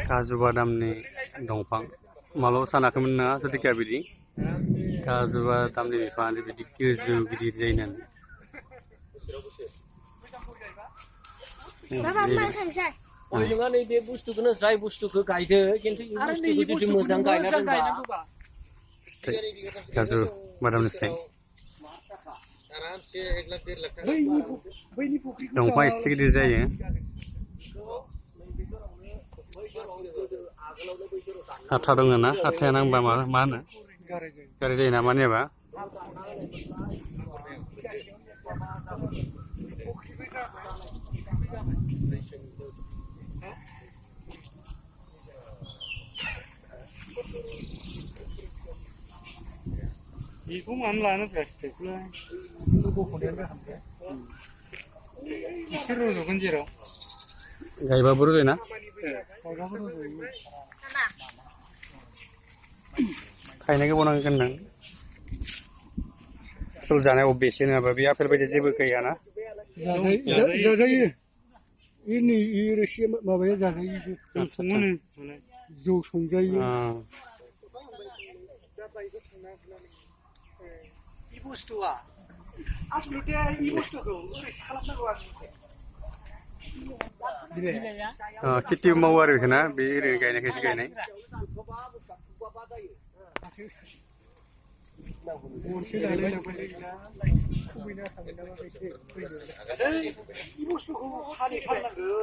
काजु बादामनि दंफां मालाबा सानाखैमोन ना जथिका बिदि काजु बादामनि बिफाङानो बिदि गोजौ गिदिर जायो होननानै नङा नैबे बुस्थुखौनो जाय बुस्थुखौ गायदो खिन्थु इ बुस्थुखौ जुदि मोजां गायना दोनबा फिथाइ काजु बादामनि फिथाइ दंफां एसे गिदिर जायो आथा दङ ना आथाया नांबा मा होनो गाराय जायो नामा नेबा बेखौ मानो लानो फिथाइखौलाय एसे रज'गोन जेराव गायबाबो रज'योना गायबाबो रज'यो खायनो गोबाव नांगोन नों आसल जानायाव बेसे नङाबा बे आपेल बायदि जेबो गैयाना जाजायो नै रोसि माबाया जाजायो जौ संजायो इ बुस्थुआ आसलथे इ बुस्थुखौ ओरैसो खालामनांगौ आरो खेथि मावो आरो बेखौ ना बे ओरैनो गायनायखायसो गायनाय इ बुस्थुखौ हालेवथारनांगौ